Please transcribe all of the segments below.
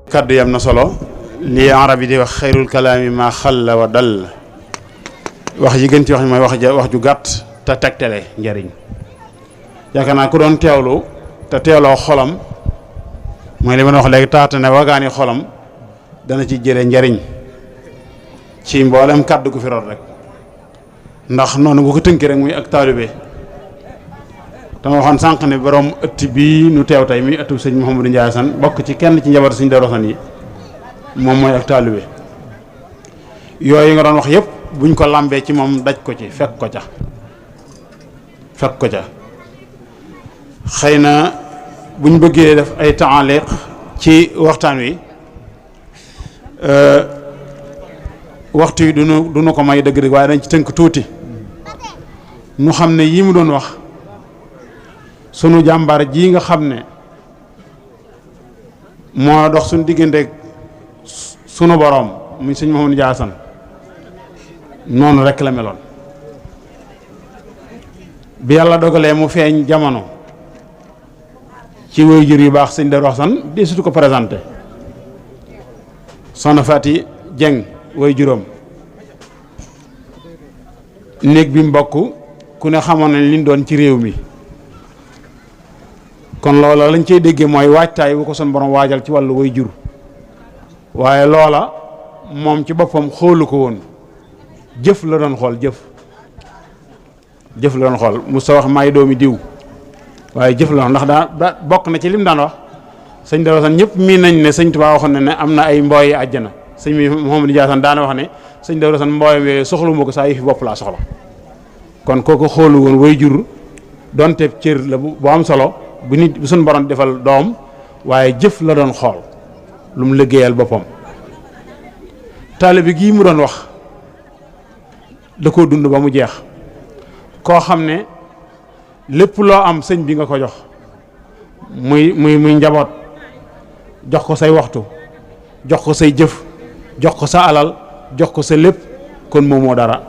kaddu yam na solo li arab yi di wax xayrul kalaami ma xalla wa dal wax yi gën ci wax mooy wax ju gàtt te tegtale njariñ yaakaar naa ku doon teewlu te teewloo xolam mooy li ma wax léegi taata ne wagaani xolam dana ci jëlee njariñ ci mboolem kaddu gu fi rot rek ndax noonu nga ko tënki rek muy ak taalibe dama waxoon sànq ne borom ëtt bii nu teew tey muy ëttu sëñ Mouhamadou Ndiaye Assane bokk ci kenn ci njabootu sëñ Darou Assane yi moom mooy ak taalibe yooyu nga doon wax yëpp buñ ko lambee ci moom daj ko ci fekk ko ca xëy na buñ bëggee def ay taaliq ci waxtaan wi waxtu yi duñu ko may dëgg-dëgg waaye dañ ci tënk tuuti nu xam ne yii mu doon wax sunu jàmbaar ji nga xam ne moo dox suñu diggante sunu boroom muy sëñ Mouhamadou Ndiaye Assane noonu rek la meloon bi yàlla dogalee mu feeñ jamono ci waajur yu baax sëñ Darou Assane di sutu ko présenté soxna Faati Jeng waajuram néeg bi mu bokk ku ne xamoon nañ liñ doon ci réew mi kon loola lañ cey déggee mooy waajtaay bu ko son borom waajal ci wàllu waajur waaye loola moom ci boppam xoolu ko woon jëf la doon xool jëf la doon xool mu sa wax may doomi diw waaye jëf la doon ndax daa bokk na ci lim daan wax sëñ Darou Assane ñëpp mii nañ ne sëñ Tuubaa waxoon na ne am na ay mbooyi àjjana sëñ bi Mouhamadou Ndiaye Assane daana wax ne sëñ Darou Assane mbooyam yooyu soxlu ma ko saa yi fi bopp laa soxla kon kooku xoolu woon waajur donte cër la bu am solo bu nit bu suñ borom defal doom waaye jëf la doon xool lu mu liggéeyal boppam taalibe gii mu doon wax da koo dund ba mu jeex koo xam ne lépp loo am sëñ bi nga ko jox muy njaboot jox ko say waxtu jox ko say jëf jox ko sa alal jox ko sa lépp kon moomoo dara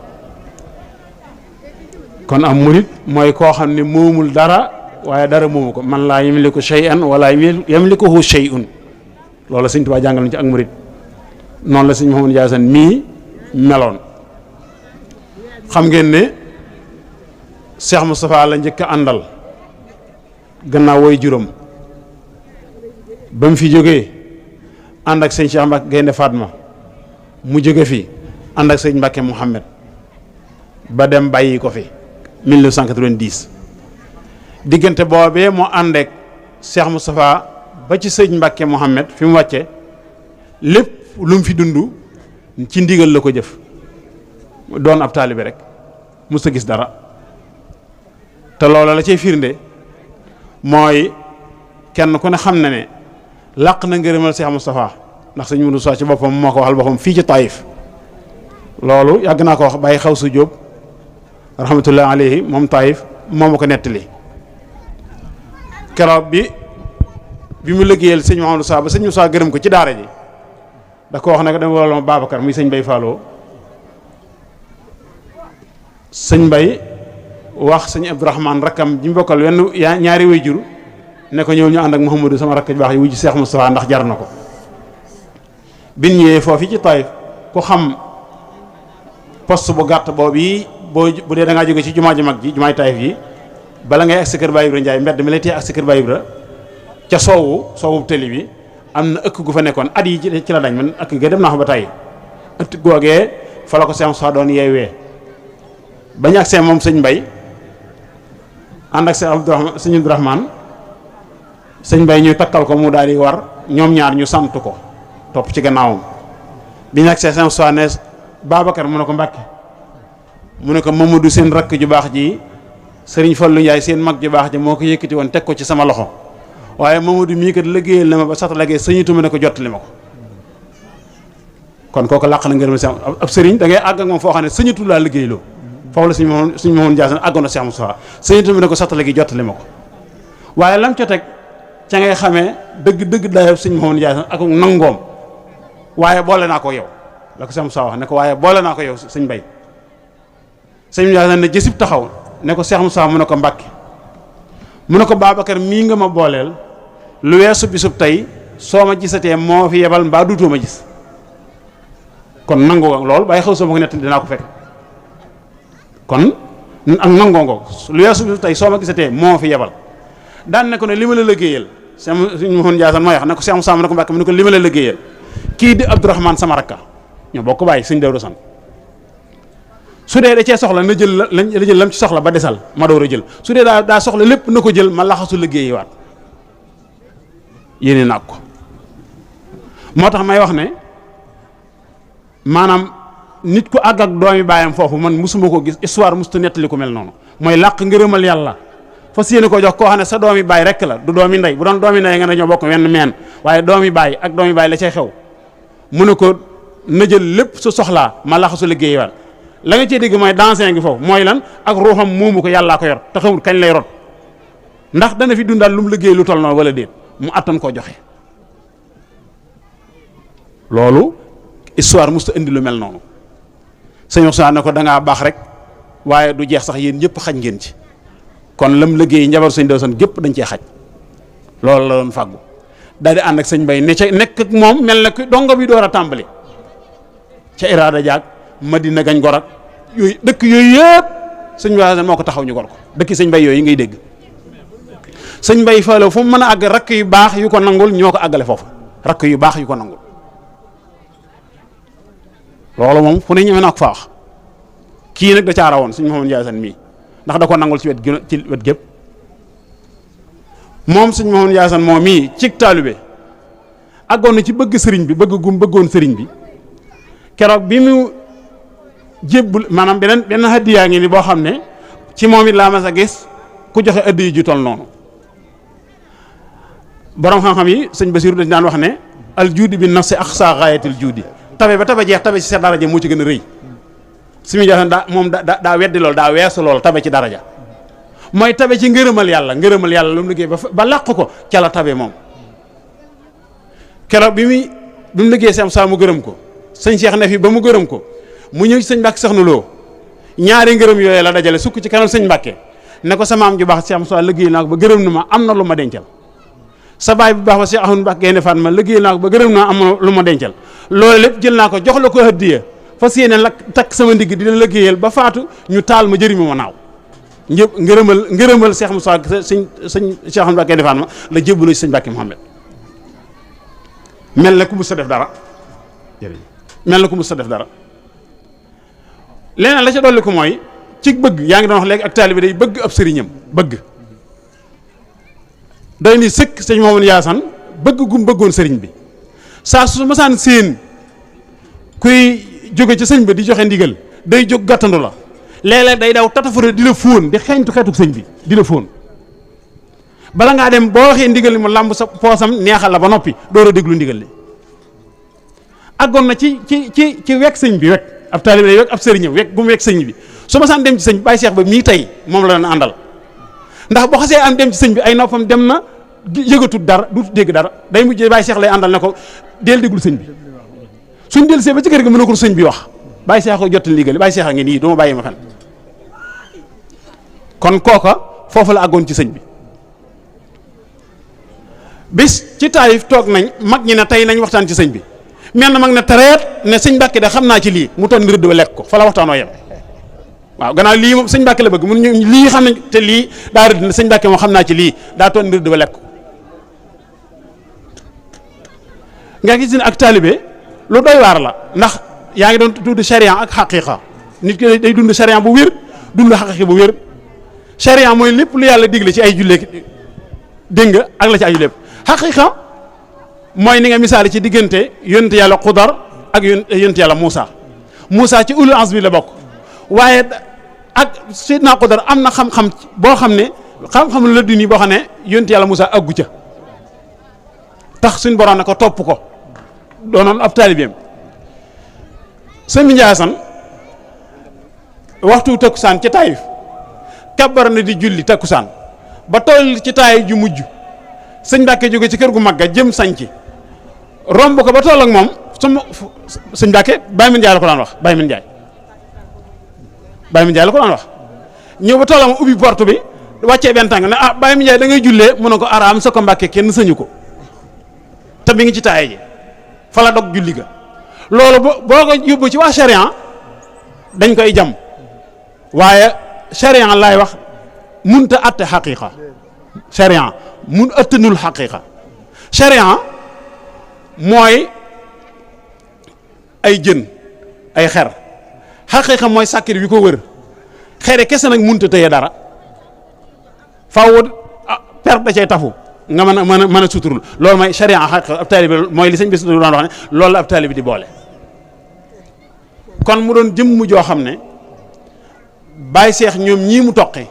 kon am murit mooy koo xam ne moomul dara waaye dara moomu ko man laa yamliku shay'an wala yamlikuhu shay'un loolu sëñ Tuubaa jàngal na ci ak murit noonu la sëñ Mouhamadou Ndiaye Assane mii meloon xam ngeen ne Cheikh Moustapha la njëkk a àndal gannaaw woy juróom ba mu fi jógee ànd ak sëñ Cheikh Mbacke Gaynde Fatma mu jóge fi ànd ak sëñ Mbacke Mouhamed ba dem bàyyi ko fi 1990 diggante boobee mu ànd ak Cheikh Moustapha ba ci sëñ Mbacke Mouhamed fi mu wàcce lépp lu mu fi dund ci ndigal la ko jëf doon ab taalibe rek mës a gis dara te loola la cay firnde mooy kenn ku ne xam na ne làq na ngërëmal Cheikh Moustapha ndax sëñ Modou Sow ci boppam moo ko waxal boppam fii ci Taïf loolu yàgg naa ko wax bàyyi xaw sa Jóob rahmatullahi alayhi moom Taïf moo ma ko nettali keroog bi mu liggéeyal sëñ Mouhamadou Sow ba sëñ Moussa gërëm ko ci daara ji da ko wax ne dama wala ma Babacar muy sëñ Bay Falloo sëñ Bay wax sëñ Abdourahmane rakkam ji mu bokkal wenn ñaari way jur ne ko ñëw ñu ànd ak Mouhamadou sama rakk ju baax yi wujj Cheikh Moustapha ndax jar na ko bin ñëwee foofu ci Taïf ku xam poste bu gàtt boobu yi bu dee da ngaa jóge ci jumaa ji mag ji jumaay Taïf yi bala ngay agsi kër Baye Ibra Ndiaye mbedd mi lay téye agsi kër Baye Ibra ca soowu tëli bi am na ëkk gu fa nekkoon at yi ci la dañ man ëkk ga dem naa fa ba tey ëtt googee fa la ko Cheikh Moustapha doon yeewee bañ agsee moom sëñ Mbay ànd ak sëñ Abdourahmane sëñ Mbay ñu takkal ko mu daal di war ñoom ñaar ñu sant ko topp ci gannaawam bi ñu agsee Cheikh Moustapha ne Babacar mu ne ko Mbàkke mu ne ko Mamadou seen rakk ju baax ji Sëriñ Fallu Njaay seen mag ju baax ji moo ko yëkkati woon teg ko ci sama loxo waaye Mamadou mii kat liggéeyal na ma ba sax liggéey sëñitu ma ne ko jottali ma ko kon kooku làq na ngërëm ab sëriñ da ngay àgg ak moom foo xam ne sëñitu laa liggéeyloo foofu la suñu Mouhamadou Ndiaye Assane àggoon na Cheikh Moustapha sëñitu ma ne ko sax liggéey jottali ma ko waaye lam ca teg ca ngay xamee dëgg dayoo suñu Mouhamadou Ndiaye Assane ak nangoom waaye boole naa ko yow la ko Cheikh Moustapha wax ne ko waaye boole naa ko yow sëñ Bay sëñ Ndiaye Assane ne jësib taxaw ne ko Cheikh Moustapha mu ne ko Mbàkke mu ne ko Babacar mii nga ma booleel lu weesu bisub tey soo ma gisatee moo fi yebal mbaa duutoo ma gis kon nangoo loolu bàyyi xaw soo ma ko nett dinaa ko fekk kon ak nangoo ngoo lu yeesu tey soo ma gisatee moo fi yebal daan ne ko ne li ma la liggéeyal suñu Mouhamadou Ndiassane mooy wax ne ko Cheikh Moussa ne ko Mbàkke mu ne ko li ma la liggéeyal kii di Abdourahmane sama rakka ñoo bokk bàyyi sëñ Dawda San su dee da cee soxla na jël la jël lam ci soxla ba desal ma door a jël su dee daa soxla lépp na ko jël ma laxasu liggéeyi waat yéene naag ko moo tax may wax ne maanaam nit ku àgg ak doomi baayam foofu man musuma ko gis histoire musta nettali ko mel noonu mooy làq ngërëmal yàlla fas yéene ko jox koo xam ne sa doomi baay rek la du doomi ndey bu doon doomi ndey nga ne ñoo bokk wenn meen waaye doomi baay ak doomi baay la cay xew mu ne ko na jël lépp su soxlaa ma laxasu liggéeyi waat la nga cee dégg mooy dansé ngi foofu mooy lan ak ruuxam moomu ko yàllaa ko yor te xamul kañ lay rot ndax dana fi dundal lu mu liggéey lu toll noonu wala déet mu attan koo joxe loolu histoire musta indi lu mel noonu sëñ Ousmane ne ko da ngaa baax rek waaye du jeex sax yéen ñëpp xaj ngeen ci kon lam liggéey njabar sëñ Dawda San gépp dañ cee xaj loolu la doon fàggu daal di ànd ak sëñ Mbay ne ca nekk ak moom mel na dongo bi door a tàmbali ca Iraada jaag Madina gañ gor ak yooyu dëkk yooyu yëpp sëñ Dawda moo ko taxaw ñu gor ko dëkki sëñ Mbay yooyu ngay dégg sëñ Mbay faalo fu mu mën a àgg rakk yu baax yu ko nangul ñoo ko àggale foofu rakk yu baax yu ko nangul loolu moom fu ne ñeme naa ko fa wax kii nag da caa rawoon sëñ Mouhamadou Ndiassane mii ndax da ko nangul ci wet gépp moom sëñ Mouhamadou Ndiassane moom mii cig taalibe àggoon na ci bëgg sëriñ bi bëgg gum bëggoon sëriñ bi keroog bi mu jébbul maanaam benn hadiyaa ngi ni boo xam ne ci moom it laa mas a gis ku joxe addiya ju toll noonu borom xam-xam yi sëñ Basiru dañ daan wax ne al juudi bi nafsi aqsa gaayatil juudi tabe ba tabe jeex tabe ci sa daraja moo ci gën a rëy suñu Ndiassane daa weddi loolu daa weesu loolu tabe ci daraja mooy tabe ci ngërëmal yàlla lu mu liggéey ba làq ko ca la tabe moom keroog bi mu liggéey sam saa mu gërëm ko sëñ Cheikh ne fi ba mu gërëm ko mu ñëw ci sëñ Mbàkke Soxna Lo ñaari ngërëm yooyu la dajale sukk ci kanam sëñ Mbàkke ne ko sa maam ju baax Cheikh Moussa liggéey naa ko ba gërëm na ma am na lu ma dencal sa baay bu baax ba Cheikh Ahmadou Mbàkke Gaynde Fatma liggéey naa ko ba gërëm naa am na lu ma dencal loolu lépp jël naa ko jox la ko hadiya fas yéene la takk sama ndigg di la liggéeyal ba faatu ñu taal ma jëriñu ma naaw ñëpp ngërëmal Cheikh Moussa sëñ Cheikh Ahmadou Mbàkke Gaynde Fatma la jébbaloo ci sëñ Mbàkke Mouhamed mel na ku mus sa def dara mel na ku mus sa def dara leneen la ca dolli ko mooy ci bëgg yaa ngi doon wax léegi ak taalibe day bëgg ab sëriñam bëgg day ni sëkk sëñ Mouhamadou Ndiassane bëgg gum bëggoon sëriñ bi saa su masaan séen kuy jóge ci sëñ bi di joxe ndigal day jóg gàttandu la léeg-léeg day daw tatafure di la fóon di xeeñtu xeetuk sëñ bi di la fóon bala ngaa dem boo waxee ndigal li mu làmb sa poosam neexal la ba noppi door a déglu ndigal li àggoon na ci wekk sëñ bi wekk ab taalibe day wekk ab sëriñam wekk gu mu wekk sëñ bi su ma saan dem ci sëñ bi Baye Cheikh ba mii tey moom la doon àndal ndax boo xasee am dem ci sëñ bi ay noppam dem na yëgatut dara du dégg dara day mujjee Baye Cheikh lay àndal ne ko del déglu sëñ bi suñ del see ba ci kër ga mën na ko sëñ bi wax Baye Cheikh ko jottali ndigal Baye Cheikh a ngi nii du ma bàyyi ma fen kon kooka foofu la àggoon ci sëñ bi bis ci Taayif toog nañ mag ñi ne tey nañ waxtaan ci sëñ bi mel na mag ne tareet ne sëñ Mbàkke de xam naa ci lii mu toon ni rëdd ba lekk ko fa la waxtaanoo yem waaw gannaaw lii moom sëñ Mbàkke la bëgg mun ñu lii xam nañ te lii daa rëdd ne sëñ Mbàkke moom xam naa ci lii daa toon ni rëdd ba lekk ko nga gis ne ak taalibe lu doy waar la ndax yaa ngi doon tudd charia ak xaqiqa nit ki day dund charia bu wér dund xaqiqa bu wér charia mooy lépp lu yàlla digle ci ay julleek dégg nga ak la ci aju lépp xaqiqa mooy ni nga misaali ci diggante yonent yàlla Xudar ak yonent yàlla Moussa ci ulul azmi la bokk waaye ak Seydina Xudar am na xam-xam boo xam ne xam-xam la duni boo xam ne yonent yàlla Moussa aggu ca tax suñ borom ne ko topp ko doonoon ab taalibeem sëñ Ndiassane waxtu takkusaan ci Taayif kabbar na di julli takkusaan ba toll ci taay ju mujj sëñ Mbàkke jóge ci kër gu mag ga jëm sañci romb ko ba toll ak moom sëñ Mbàkke Baye Min Njaay la ko daan wax Baye Min Njaay la ko daan wax ñëw ba toll ak moom ubbi porte bi wàccee benn tàng ne Baye Min Njaay da ngay jullee mu ne ko araam sa ko Mbàkke kenn sëñu ko te mi ngi ci taaye ji fa la dog julli ga loolu boo ko yóbbu ci waa sharia dañ koy jam waaye sharia laay wax munta atte xaqiqa sharia mun attanul xaqiqa sharia mooy ay jën ay xer xaqiqa mooy sàkkir wi ko wër xere kese nag munta tëye dara faaw per da cay tafu nga mën a suturul loolu mooy sharia xaqiqa ab taalibi mooy li sëñ bis doon wax ne loolu la ab taalibi di boole kon mu doon jëmm joo xam ne Baay Seex ñoom ñii mu toqi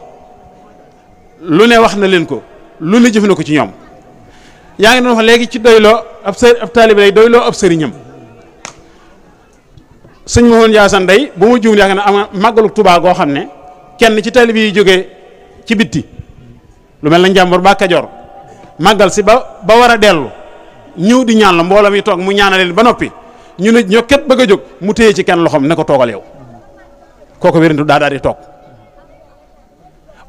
lu ne wax na leen ko lu ne jëf na ko ci ñoom yaa ngi doon wax léegi ci doyloo ab taalibe lay doyloo ab sëriñam sëñ Mouhamadou Ndiassane day bu ma juum yaakaar ne ama màggalu Tuubaa goo xam ne kenn ci taalibe yi jógee ci bitti lu mel na Njàmbur ba Kajoor màggal si ba war a dellu ñëw di ñaan la mbooloo mi toog mu ñaanaleen ba noppi ñu ne ñoo ket bëgg a jóg mu téye ci kenn loxoom ne ko toogal yow kooku wérantu daa daal di toog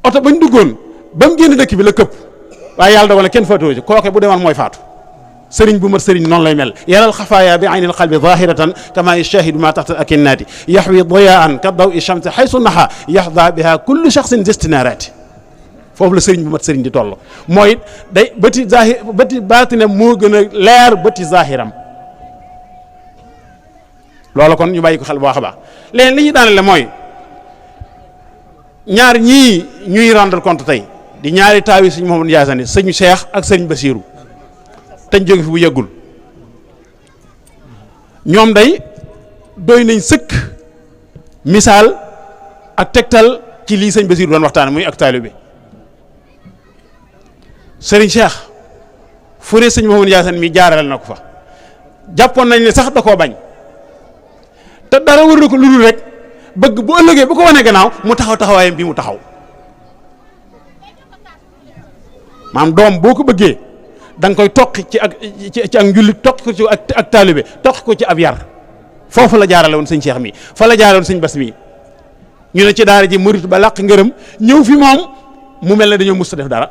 oto bañ duggoon ba mu génn dëkk bi la këpp waaye yàlla dogal na kenn faatoo ci kooke bu demoon mooy faatu sëriñ bu mat sëriñ noonu lay mel yaral xafaaya bi aynil qalbi zahiratan kama yashahidu ma taxta akinnati yaxwi diyaan ka daw i shamsi xaysu naxa yaxda biha kullu shaxsin destinarati foofu la sëriñ bu mat sëriñ di toll mooy day bëti baatine moo gën a leer bëti zahiram loolu kon ñu bàyyi ko xel bu baax a baax léegi li ñu daanele mooy ñaar ñii ñuy rendre compte tey di ñaari taawi sëñ Mouhamadou Ndiassane sëñ Cheikh ak sëñ Bassirou teñ jóge fi bu yëggul ñoom day doy nañ sëkk misaal ak tegtal ci lii sëñ Bassirou doon waxtaan muy ak taalibe bi sëriñ Cheikh fu ne sëñ Mouhamadou Ndiassane mi jaarale na ko fa jàppoon nañ ne sax da koo bañ te dara wër na ko lu dul rek bëgg bu ëllëgee bu ko wanee gannaaw mu taxaw taxawaayam bii mu taxaw maam doom boo ko bëggee da nga koy toqi ci ak njullit toqi ko ci ak taalibe toqi ko ci ab yar foofu la jaarale woon sëñ Cheikh mi fa la jaarale woon sëñ Bass mi ñu ne ci daara ji murit ba làq ngërëm ñëw fi moom mu mel ne dañoo mus a def dara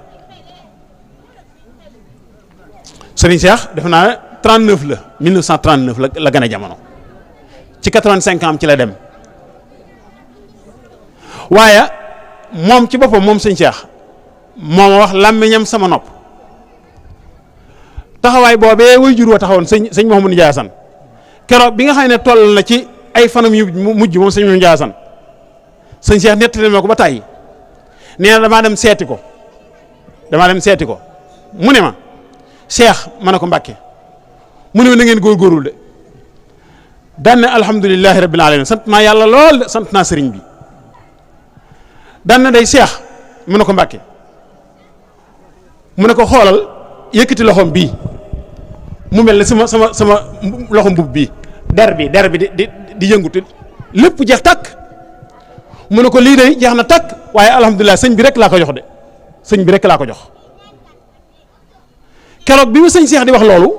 sëriñ Cheikh def naa 39 la 1939 la gën a jamono ci 85 ans ci la dem waaye moom ci boppam moom sëñ Cheikh moom wax làmmiñam sama nopp taxawaay boobee way jur wa taxawoon sëñ Mouhamadou Ndiassane keroog bi nga xam ne toll na ci ay fanam yu mujj moom sëñ Mouhamadou Ndiassane sëñ Cheikh nettali ma ko ba tàyyi nee na damaa dem seeti ko mu ne ma Cheikh ma ne ko Mbàkke mu ne ma na ngeen góorgóorlu de daan ne alhamdulilahi rabbil alamin sant naa yàlla lool de sant naa sëriñ bi daan na day Cheikh mu ne ko Mbàkke mu ne ko xoolal yëkkati loxoom bii mu mel ne sama loxo mbub bii der bi di yëngutu lépp jeex tàkk mu ne ko lii day jeex na tàkk waaye alhamdulilah sëñ bi rek laa ko jox de sëñ bi rek laa ko jox keroog bi mu sëñ Cheikh di wax loolu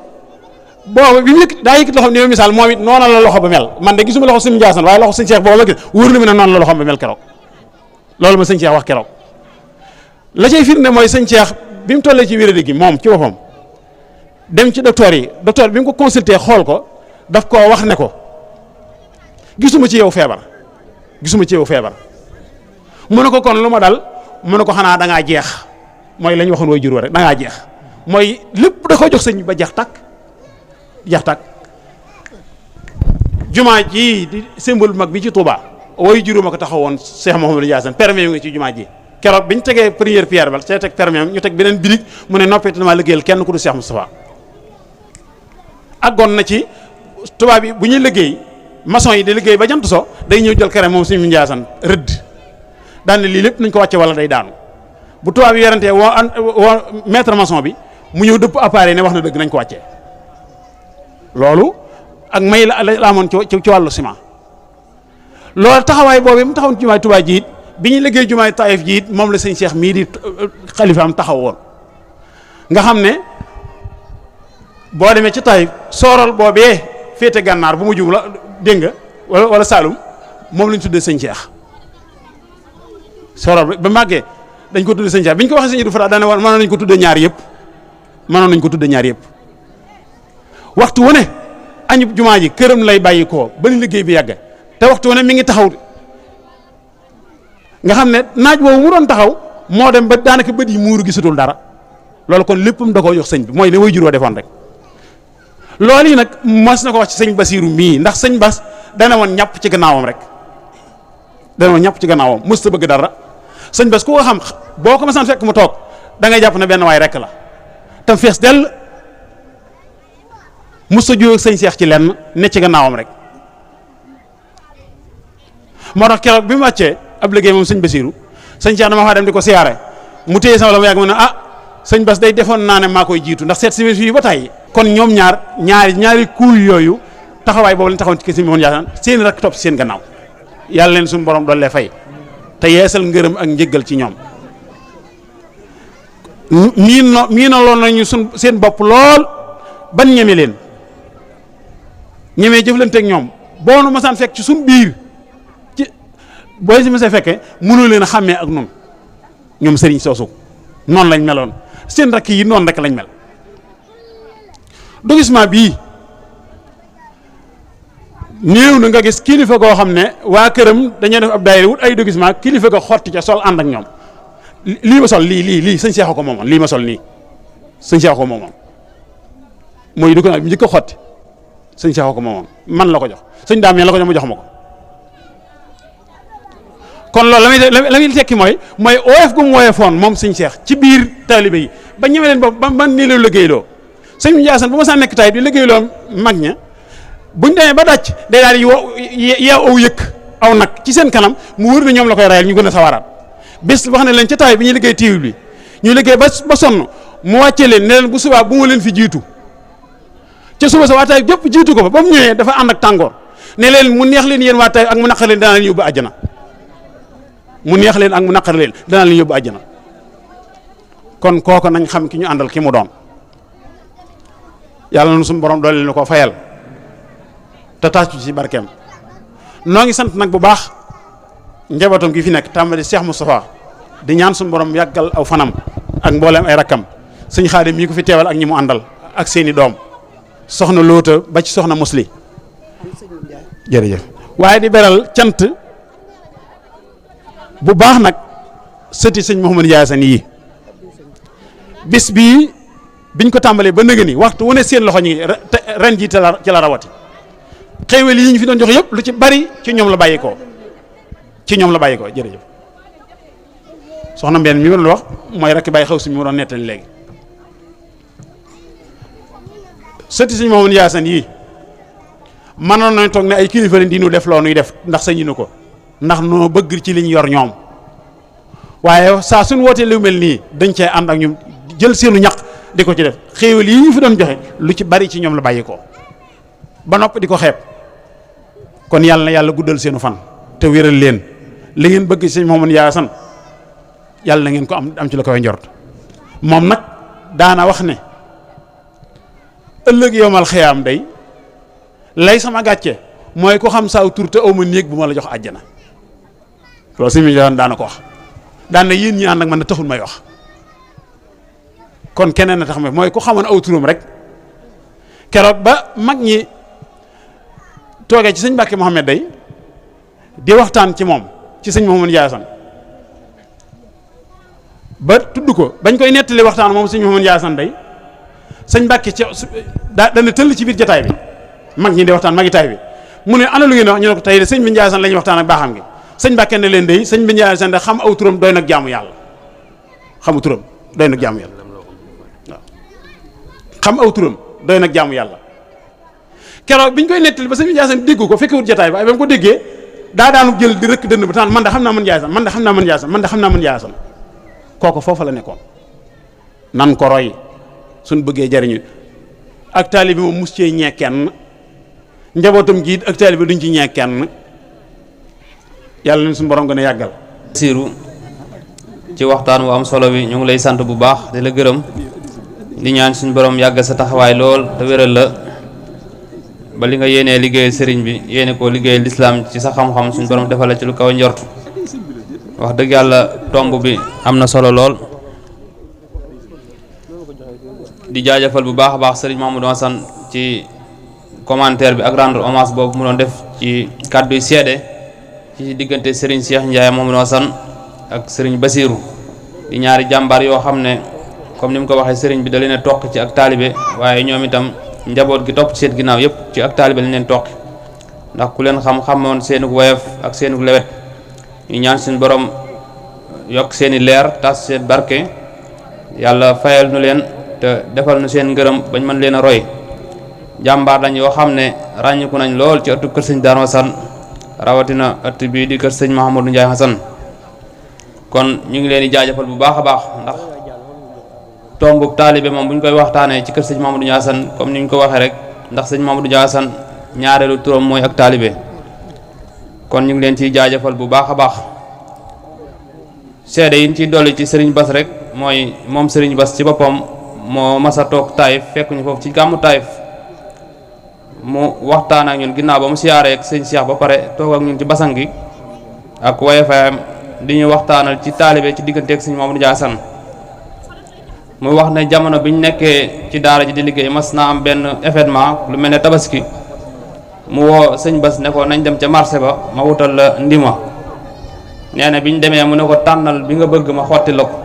boobu bi mu daa yëkkati loxoom ni ma misaal moom it noona la loxo ba mel man de gisuma loxo sëñ Ndiassane waaye loxo sëñ Cheikh boobu ma gis wóor na mi ne noonu la loxoom ba mel keroog loolu ma sëñ Cheikh wax keroog la cay firnde mooy sëñ Cheikh bi mu tollee ci wéradi gi moom ci boppam dem ci docteur bi mu ko consulté xool ko daf koo wax ne ko gisuma ci yow feebar mu ne ko kon lu ma dal mu ne ko xanaa da ngaa jeex mooy la ñu waxoon way jur wa rek da ngaa jeex mooy lépp da ko jox sëñ bi ba jeex tàkk jumaa ji di symbole bu mag bi ci Touba way juru ma ko taxawoon Cheikh Mouhamadou Ndiassane permis nga ci jumaa ji keroog bi ñu tegee première pierre ba see teg permis ñu teg beneen birig mu ne noppee dama liggéeyal kenn ku du Cheikh Moustapha àggoon na ci tubaab bi bu ñuy liggéey maçon yi di liggéey ba jant so day ñëw jël kere moom suñu Ndiassane rëdd daan ne lii lépp nañ ko wàcce wala day daanu bu tubaab yi werantee woo maître maçon bi mu ñëw dëpp appareil ne wax na dëgg nañ ko wàccee loolu ak may la amoon ci wàllu ciment loolu taxawaay boobu mu taxawoon ci jumaay Tuubaa ji it bi ñuy liggéey jumaay Taïf ji it moom la sëñ Cheikh mii di xalifaam taxaw woon nga xam ne boo demee ci Taïf soorol boobee féete gànnaar bu mu jub la dégg nga wala Saalum moom lañ tuddee sëñ Cheikh soorol ba màggee dañ ko tuddee sëñ Cheikh bi ñu ko waxee sëñ Ibra Faty daane woon mënoon nañ ko tuddee ñaar yëpp waxtu wu ne añub jumaa ji këram lay bàyyi koo ba ni liggéey bi yàgg te waxtu wu ne mi ngi taxaw nga xam ne naaj boobu mu doon taxaw moo dem ba daanaka bët yi muuru gisatul dara loolu kon léppam da koo jox sëñ bi mooy ne way jur wa defoon rek. loolu yi nag mas na ko wax ci sëñ Basiiru mii ndax sëñ Bas dana woon ñàpp ci gannaawam rek dana woon ñàpp ci gannaawam mës ta bëgg dara sëñ Bas ku ko xam boo ko masaan fekk mu toog da ngay jàpp ne benn waay rek la tam fees dell mës ta jóg sëñ Seex ci lenn ne ci gannaawam rek. moo tax keroog bi mu wàccee ab liggéey moom sëñ Basiiru sëñ Seex dama faa dem di ko siyaare mu téye sama la mu yàgg mu ne ah sëñ Bas day defoon naa ne maa koy jiitu ndax seet si fii ba tàyyi kon ñoom ñaari kuuy yooyu taxawaay boobu lañ taxawoon ci kër si Mouhamadou Ndiassane seen rek topp seen gannaaw yàlla leen suñu borom doon lee fay te yeesal ngërëm ak njëggal ci ñoom. miinaloon nañu seen bopp lool ban ñeme leen ñemee jëflanteeg ñoom boo nu masaan fekk ci suñ biir ci booy si mësee fekkee mënoo leen a xàmmee ak noonu ñoom sëriñ soosu noonu lañ meloon seen rakk yi noonu rek lañ mel. document bii néew na nga gis kilifa goo xam ne waa këram dañuy def ab daayira wut ay document kilifa ga xotti ca sol ànd ak ñoom lii ma sol lii sëñ Seex ko moomoon lii ma sol nii sëñ Seex ko moomoon mooy document bi njëkk a xotti sëñ Seex ko moomoon man la ko jox sëñ daam la ko jox ma jox ma ko. kon loolu la muy tekki mooy oyof gu mu woyofoon moom sëñ Seex ci biir taalibe yi ba ñeme leen bopp ba nii la liggéeyloo sëñ Ndiassane bu ma saa nekk tay bi liggéeyloo mag ña buñ demee ba dàcc day daal di yeew aw yëkk aw nag ci seen kanam mu wër na ñoom la koy rayal ñu gën a sawaraat bés wax ne leen ca tay bi ñuy liggéey tiiwul bi ñu liggéey ba sonn mu wàccee leen ne leen bu subaa bu ma leen fi jiitu ca suba sa waa tay jëpp jiitu ko fa ba mu ñëwee dafa ànd ak tàngoor ne leen mu neex leen yéen waa tay ak mu naqar leen dana leen yóbbu àjjana mu neex leen ak mu naqar leen dana leen yóbbu àjjana kon kooku nañ xam ki ñu àndal ki mu doon yàlla na suñu borom doole leen ko fayal te tàccu ci barkeem. noo ngi sant nag bu baax njabootam gi fi nekk tàmbali Cheikh Moustapha di ñaan suñu borom yàggal aw fanam ak mbooleem ay rakkam sëñ Xaadim mii ko fi teewal ak ñi mu àndal ak seeni doom soxna Loota ba ci soxna Musli jërëjëf. waaye di beral cant bu baax nag sëti sëñ Mouhamadou Ndiassane yi bis bii biñ ko tàmbalee ba nëgë ni waxtu wu ne seen loxo ñi ren jii ci la rawati xéewal yi ñu fi doon jox yëpp lu ci bari ci ñoom la bàyyeekoo jërëjëf. soxna Mbène mi doon wax mooy rakk bàyyi xaw si mi mu doon nettali léegi sëti sëñ Mouhamadou Ndiassane yii mënoon nañ toog ne ay kilifa leen di nu def loo nuy def ndax sañu nu ko ndax noo bëgg ci liñ yor ñoom waaye saa suñ wootee lu mel nii dañ cee ànd ak ñoom jël seenu ñaq di ko ci def xéewal yi ñu fi doon joxe lu ci bari ci ñoom la bàyyi ko ba nopp di ko xeeb kon yàlla na yàlla guddal seenu fan te wéral leen li ngeen bëgg sëñ Mouhamadou Ndiassane yàlla na ngeen ko am ci la koy njort moom nag daana wax ne ëllëg yowmal xiyaam day lay sama gàcce mooy ko xam saaw tur te aw ma néeg bu ma la jox àjjana loolu sëñ Ndiassane daana ko wax daan na yéen ñi ànd ak man na taxul may wax kon keneen na tax mooy ku xamoon aw turam rek keroog ba mag ñi toogee ci sëñ Mbàkke Mohamed day di waxtaan ci moom ci sëñ Mouhamadou Ndiassane ba tudd ko bañ koy nettali waxtaan moom sëñ Mouhamadou Ndiassane day sëñ Mbàkke ci dana tëll ci biir jataay bi mag ñi di waxtaan magi taay bi mu ne ana lu ngeen wax ñu ne ko tey de sëñ bi Ndiassane la ñuy waxtaan ak baaxam gi sëñ Mbàkke ne leen day sëñ bi Ndiassane de xam aw turam doy nag jaamu yàlla xamu turam doy nag jaamu yàlla xam aw turam doy nag jaamu yàlla keroog biñ koy nettali ba sëñ bi Ndiassane dégg ko fekkewut jotaay ba ay ba mu ko déggee daa daanu jël di rëkk dënn ba taan man de xam naa man Ndiassane man de xam naa man Ndiassane man de xam naa man Ndiassane kooku foofa la nekkoon nan ko roy suñ bëggee jariñu ak taalibe bi moom mus cee ñee kenn njabootam giit ak taalibe bi duñ ci ñee kenn yàlla nañ suñu borom gën a yàggal. siiru ci waxtaan wu am solo bi ñu ngi lay sant bu baax di la gërëm di ñaan suñu borom yàgg sa taxawaay lool te wéral la ba li nga yéenee liggéeyal sëriñ bi yéene koo liggéeyal lislaam ci sa xam-xam suñu borom defal la ci lu kaw njort wax dëgg yàlla tomb bi am na solo lool di jaajëfal bu baax a baax sëriñ Mouhamadou Hassane ci commentaire bi ak rendre hommage boobu mu doon def ci kàddu yi seede ci diggante Serigne Cheikh Ndiaye Mamadou Hassane ak Serigne Basirou di ñaari jàmbaar yoo xam ne comme ni mu ko waxee Serigne bi da leen a toq ci ak taalibe waaye ñoom itam njaboot gi topp ci seen ginnaaw yëpp ci ak taalibe lañ leen toqi ndax ku leen xamoon seenug woyof ak seenug lewet ñu ñaan suñu borom yokk seeni leer tas seen barke yàlla fayal nu leen te defal nu seen ngërëm bañ mën leen a roy jàmbaar lañ yoo xam ne ràññiku nañ lool ci ëttu kër sëñ Darou Hassane rawatina ëtt bii di kër sëñ Mouhamadou Ndiaye Hassane kon ñu ngi leen di jaajëfal bu baax a baax ndax tombub taalibe moom bu ñu koy waxtaanee ci kër sëñ Mouhamadou Ndiaye Hassane comme ni ñu ko waxee rek ndax sëñ Mouhamadou Ndiaye Hassane ñaareelu turam mooy ak taalibe kon ñu ngi leen ciy jaajëfal bu baax a baax seede yi ñu ciy dolli ci Serigne Bass rek mooy moom Serigne Bass ci boppam moo masa toog Taïf fekk ñu foofu ci gàmmu Taïf mu waxtaan ak ñun ginnaaw ba mu siyaaree ak sëñ Cheikh ba pare toog ak ñun ci basang gi ak waye fayam di ñu waxtaanal ci taalibe ci diggante ak sëñ Mouhamadou Ndiaye Hassane mu wax ne jamono bi ñu nekkee ci daara ji di liggéey mas naa am benn événement lu mel ne tabaski mu woo sëñ Bass ne ko nañ dem ca marché ba ma wutal la ndima nee na bi ñu demee mu ne ko tànnal bi nga bëgg ma xotti la ko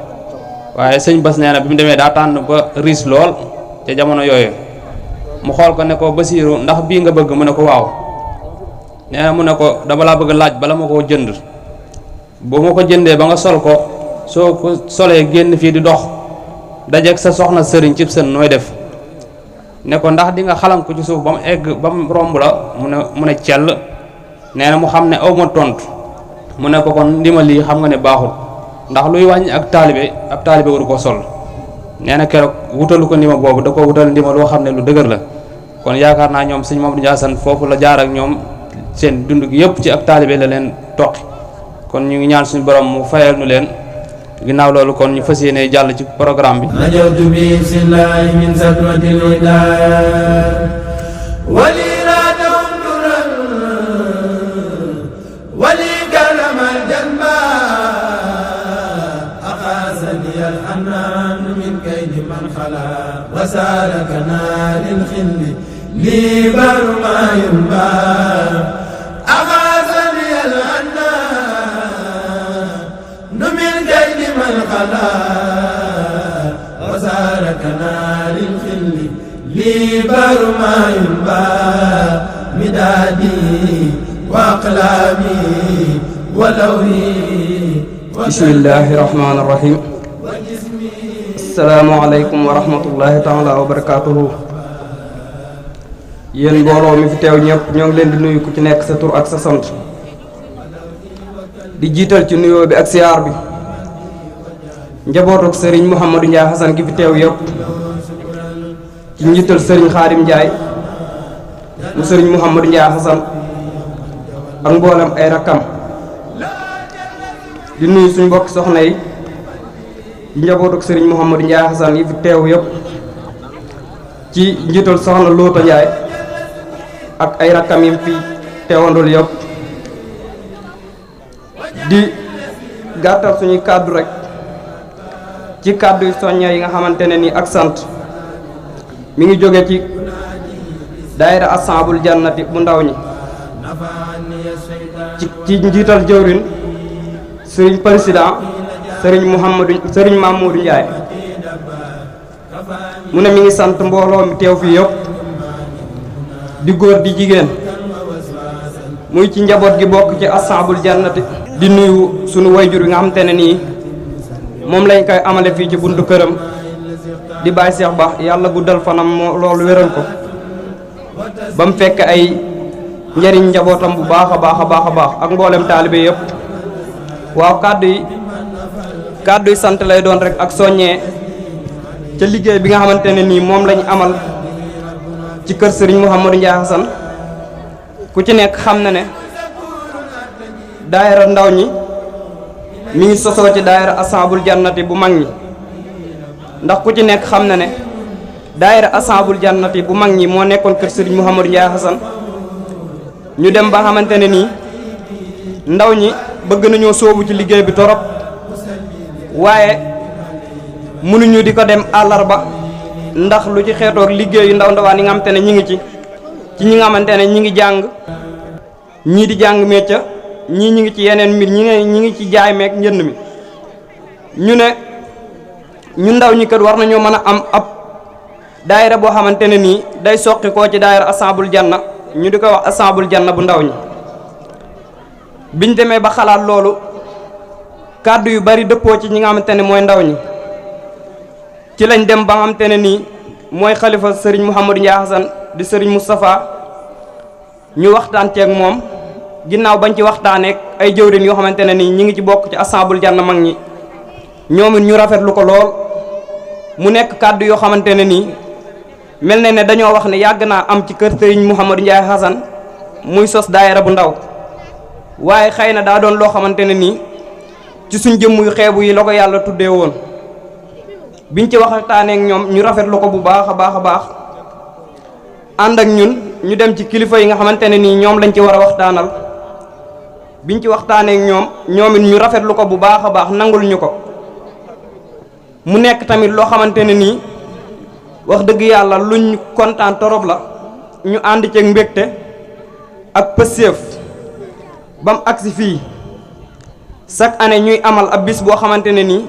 waaye sëñ Bass nee na bi mu demee daa tànn ba riis lool ca jamono yooyu mu xool ko ne ko Basiiru ndax bii nga bëgg mu ne ko waaw nee na mu ne ko dama laa bëgg laaj bala ma koo jënd bu ma ko jëndee ba nga sol ko soo ko solee génn fii di dox dajeeg sa soxna sëriñ cib sën nooy def ne ko ndax di nga xalam ko ci suuf ba mu egg ba mu romb la mu ne cell nee na mu xam ne aw ma tontu mu ne ko kon ndima lii xam nga ne baaxul ndax luy wàññi ak taalibe ab taalibe waru ko sol nee na keroog wutalu ko ndima boobu da ko wutal ndima loo xam ne lu dëgër la kon yaakaar naa ñoom sëñ Mouhamadou Ndiaye Hassane foofu la jaar ak ñoom seen dund gi yëpp ci ak taalibe la leen toqi kon ñu ngi ñaan suñu borom mu fayal nu leen ginnaaw loolu kon ñu fas yéene jàll ci programme bi najawtu bi sillahi min satwatil hidayah wali radahum duran wali karamal janba akhazani al hanan min kaydi man khala wasalakana lil khilli li barma yumba akhazani al hanan min kaydi man khala وساركنا للخل لي برما ينبا مدادي وأقلامي ولوي بسم الله الرحمن الرحيم السلام عليكم ورحمة الله تعالى وبركاته yéen mbooloo mi fi teew ñëpp ñoo ngi leen di nuyu ku ci nekk sa tur ak sa sant di jiital ci nuyoo bi ak siyaar bi njabootuk Serigne Mouhamadou Ndiaye Hassane gi fi teew yëpp ci njiital Serigne Khadim Ndiaye mu Serigne Mouhamadou Ndiaye Hassane ak mboolem ay rakkam di nuyu suñu mbokk soxna yi di njabootuk Serigne Mouhamadou Ndiaye Hassane yi fi teew yëpp ci njiital soxna Loota Ndiaye ak ay rakkam yi fi teewandul yëpp di gàttal suñuy kàddu rek ci kàddu soññe yi nga xamante ne ni ak sant mi ngi jóge ci daayira Ashabul Jannati bu ndaw ñi ci njiital jëwrin sëriñ président sëriñ Mamadou Ndiaye mu ne mi ngi sant mbooloo mi teew fii yëpp di góor di jigéen muy ci njaboot gi bokk ci Ashabul Jannati di nuyu sunu wayjur yi nga xamante ne nii moom lañ koy amale fii ci buntu këram di Baye Cheikh Ba yàlla guddal fanam moo loolu wéral ko ba mu fekk ay njëriñ njabootam bu baax a baax a baax a baax ak mboolem taalibe yëpp waaw kàddu yi sant lay doon rek ak soññee ca liggéey bi nga xamante ne nii moom lañ amal ci kër Serigne Mouhamadou Ndiaye Hassane ku ci nekk xam na ne daayira ndaw ñi mi ngi sosoo ci daayira Ashabul Jannati bu mag ñi ndax ku ci nekk xam na ne daayira Ashabul Jannati bu mag ñi moo nekkoon kër Serigne Mouhamadou Ndiaye Hassane ñu dem ba xamante ne nii ndaw ñi bëgg nañoo sóobu ci liggéey bi torop waaye mënuñu di ko dem àllarba ndax lu ci xeetoog liggéeyu ndaw ndawaan yi nga xamante ne ñi ngi ci ñi nga xamante ne ñi ngi jàng ñii di jàng métier ñii ñi ngi ci yeneen mbir ñi ngi ci jaay meek njënd mi ñu ne ñu ndaw ñi kat war nañoo mën a am ab daayira boo xamante ne nii day soqi koo ci daayira Ashabul Janna ñu di ko wax Ashabul Janna bu ndaw ñi biñ demee ba xalaat loolu kàddu yu bari dëppoo ci ñi nga xamante ne mooy ndaw ñi ci lañ dem ba nga xamante ne nii mooy xalifa sëriñ Mouhamadou Ndiaye Hassan di sëriñ Moustapha ñu waxtaan ceeg moom ginnaaw bañ ci waxtaaneek ay jëwrin yoo xamante ne nii ñi ngi ci bokk ci Ashabul Janna mag ñi ñoom it ñu rafetlu ko lool mu nekk kàddu yoo xamante ne nii mel na ne dañoo wax ne yàgg naa am ci kër sëriñ Mouhamadou Ndiaye Hassan muy sos daayira bu ndaw waaye xëy na daa doon loo xamante ne nii ci suñ jëmm yu xeebu yi la ko yàlla tuddee woon biñ ci waxtaaneek ñoom ñu rafetlu ko bu baax a baax a baax ànd ak ñun ñu dem ci kilifa yi nga xamante ne nii ñoom lañ ci war a waxtaanal biñ ci waxtaaneek ñoom it ñu rafetlu ko bu baax a baax nangul ñu ko mu nekk tamit loo xamante ne nii wax dëgg yàlla luñ kontaan torop la ñu ànd ceeg mbégte ak pëseef bam agsi fii chaque année ñuy amal ab bis boo xamante ne nii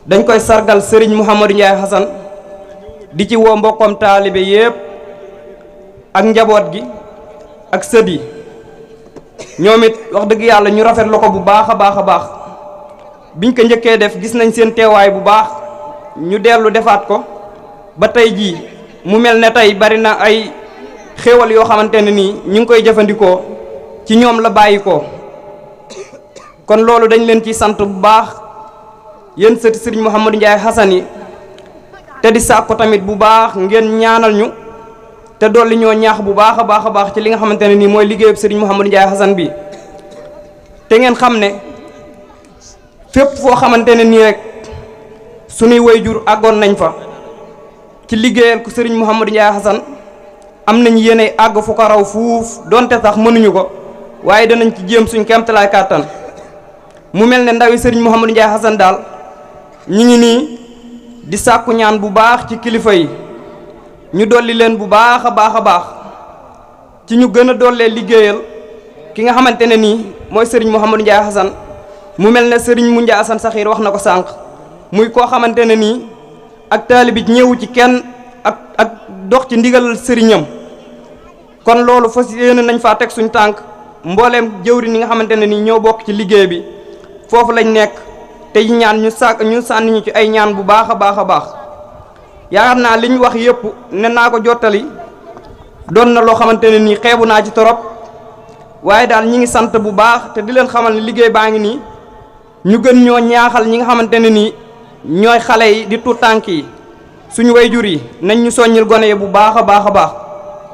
dañ koy sargal Serigne Mouhamadou Ndiaye Hassan di ci woo mbokkam taalibe yépp ak njaboot gi ak sët yi ñoom it wax dëgg yàlla ñu rafetlu ko bu baax a baax a baax biñ ko njëkkee def gis nañ seen teewaay bu baax ñu dellu defaat ko ba tey jii mu mel ne tey bari na ay xéewal yoo xamante ne nii ñu ngi koy jëfandikoo ci ñoom la bàyyi ko kon loolu dañ leen ci sant bu baax yéen sëti Serigne Mouhamadou Ndiaye Hassan yi te di sàkko tamit bu baax ngeen ñaanal ñu te dolli ñoo ñaax bu baax a baax a baax ci li nga xamante ne nii mooy liggéeyub Serigne Mouhamadou Ndiaye Hassan bi te ngeen xam ne fépp foo xamante ne nii rek sunuy waajur àggoon nañ fa ci liggéeyal ko Serigne Mouhamadou Ndiaye Hassan am nañ yéene àgg fu ko raw fuuf donte sax mënuñu ko waaye danañ ci jéem suñ kemtalaay kàttan mu mel ne ndawi Serigne Mouhamadou Ndiaye Hassan daal ñi ngi nii di sàkku ñaan bu baax ci kilifa yi ñu dolli leen bu baax a baax a baax ci ñu gën a dollee liggéeyal ki nga xamante ne nii mooy Serigne Mouhamadou Ndiaye Hassan mu mel ne Serigne mu Ndiaye Hassan Saxiir wax na ko sànq muy koo xamante ne nii ak taalibi ñëwu ci kenn ak dox ci ndigalal sëriñam kon loolu fas yéene nañ faa teg suñ tànk mbooleem jëwri ni nga xamante ne nii ñoo bokk ci liggéey bi foofu lañ nekk te ñaan ñu sànni ñu ci ay ñaan bu baax a baax a baax yaakaar naa li ñu wax yëpp ne naa ko jottali doon na loo xamante ne nii xeebu naa ci torop waaye daal ñi ngi sant bu baax te di leen xamal ne liggéey baa ngi nii ñu gën ñoo ñaaxal ñi nga xamante ne nii ñooy xale yi di tuut tànk yi suñu wayjur yi nañ ñu soññil gone yi bu baax a baax a baax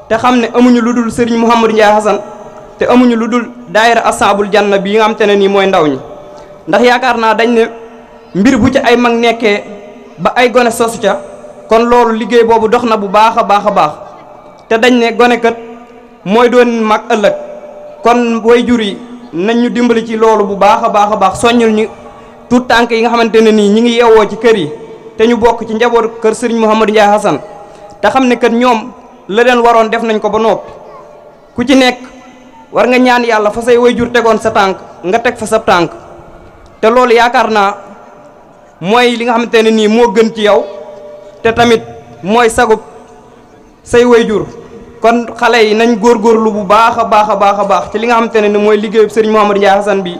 te xam ne amuñu lu dul Serigne Mouhamadou Ndiaye Hassan te amuñu lu dul daayira Ashabul Janna bi nga xamante ne nii mooy ndaw ñi ndax yaakaar naa dañ ne mbir bu ci ay mag nekkee ba ay gone sosu ca kon loolu liggéey boobu dox na bu baax a baax a baax te dañ ne gone kat mooy doon mag ëllëg kon wayjur yi nañ ñu dimbali ci loolu bu baax a baax a baax soññul ñu tuut tànk yi nga xamante ne nii ñi ngi yeewoo ci kër yi te ñu bokk ci njabootu kër Serigne Mouhamadou Ndiaye Hassan te xam ne kat ñoom la leen waroon def nañ ko ba noppi ku ci nekk war nga ñaan yàlla fa say wayjur tegoon sa tànk nga teg fa sa tànk te loolu yaakaar naa mooy li nga xamante ne nii moo gën ci yow te tamit mooy sagub say wayjur kon xale yi nañ góorgóorlu bu baax a baax a baax a baax ci li nga xamante ne ni mooy liggéeyu Serigne Mouhamadou Ndiaye Hassan bi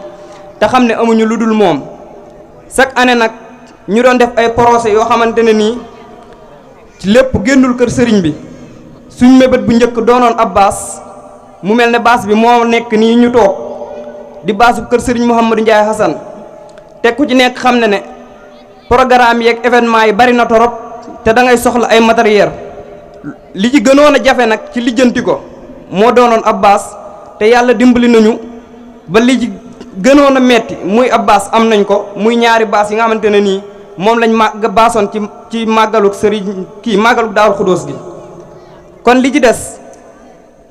te xam ne amuñu lu dul moom chaque année nag ñu doon def ay procès yoo xamante ne nii ci lépp génnul kër sëriñ bi suñ mébét bu njëkk doonoon ab baas mu mel ne baas bi moo nekk nii ñu toog di baasu kër Serigne Mouhamadou Ndiaye Hassan te ku ci nekk xam ne ne programme yeeg événement yi bari na torop te da ngay soxla ay matériel li ci gënoon a jafe nag ci lijjanti ko moo doonoon ab baas te yàlla dimbali nañu ba li ci gënoon a metti muy ab baas am nañ ko muy ñaari baas yi nga xamante ne nii moom lañ baasoon ci màggaluk sëriñ màggaluk Daaru Xudóos gi kon li ci des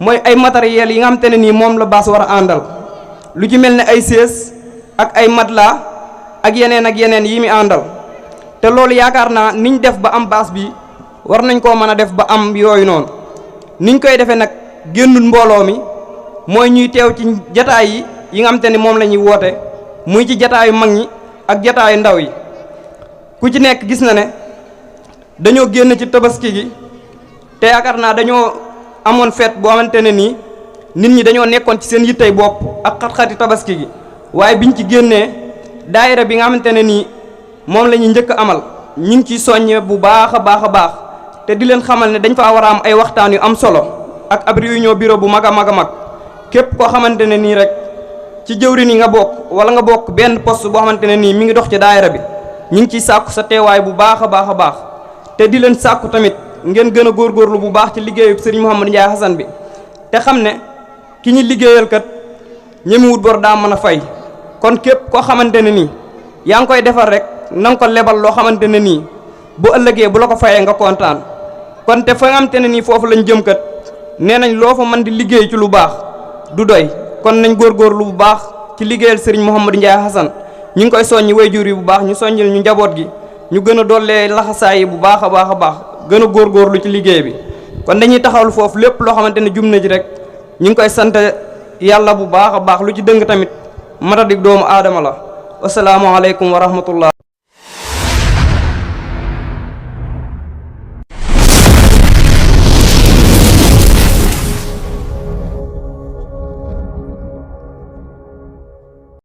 mooy ay matériel yi nga xamante ne nii moom la baas war a àndal lu ci mel ne ay sées ak ay matelas ak yeneen yi mi àndal te loolu yaakaar naa niñ def ba am baas bi war nañ koo mën a def ba am yooyu noonu niñ koy defee nag génnul mbooloo mi mooy ñuy teew ci jataay yi nga xam te ni moom la ñuy woote muy ci jataayu mag ñi ak jataayu ndaw yi ku ci nekk gis na ne dañoo génn ci tabaski gi te yaakaar naa dañoo amoon fête boo xamante ne nii nit ñi dañoo nekkoon ci seen yittey bopp ak xat-xati tabaski gi waaye biñ ci génnee daayira bi nga xamante ne nii moom la ñuy njëkk amal ñu ngi ciy soññee bu baax a baax te di leen xamal ne dañ faa war a am ay waxtaan yu am solo ak ab réunion bureau bu mag a mag képp koo xamante ne nii rek ci jëwriñ yi nga bokk wala nga bokk benn poste boo xamante ne nii mi ngi dox ci daayira bi ñu ngi ciy sàkku sa teewaay bu baax a baax te di leen sàkku tamit ngeen gën a góorgóorlu bu baax ci liggéeyu Serigne Mouhamadou Ndiaye Hassane bi te xam ne ki ñu liggéeyal kat ñemiwut bor daa mën a fay kon képp koo xamante ne nii yaa ngi koy defar rek na nga ko lebal loo xamante ne nii bu ëllëgee bu la ko fayee nga kontaan kon te fa nga xamante ne nii foofu lañ jëm kat nee nañ loo fa mën di liggéey ci lu baax du doy kon nañ góorgóorlu bu baax ci liggéeyal Serigne Mouhamadou Ndiaye Hassane ñu ngi koy soññi waajur yi bu baax ñu soññil ñu njaboot gi ñu gën a dollee laxasaay yi bu baax a baax gën a góorgóorlu ci liggéey bi kon dañuy taxawlu foofu lépp loo xamante ne jum na ji rek ñu ngi koy sant yàlla bu baax a baax lu ci dëng tamit matadik doomu aadama la wasalaamaaleykum wa rahmatullah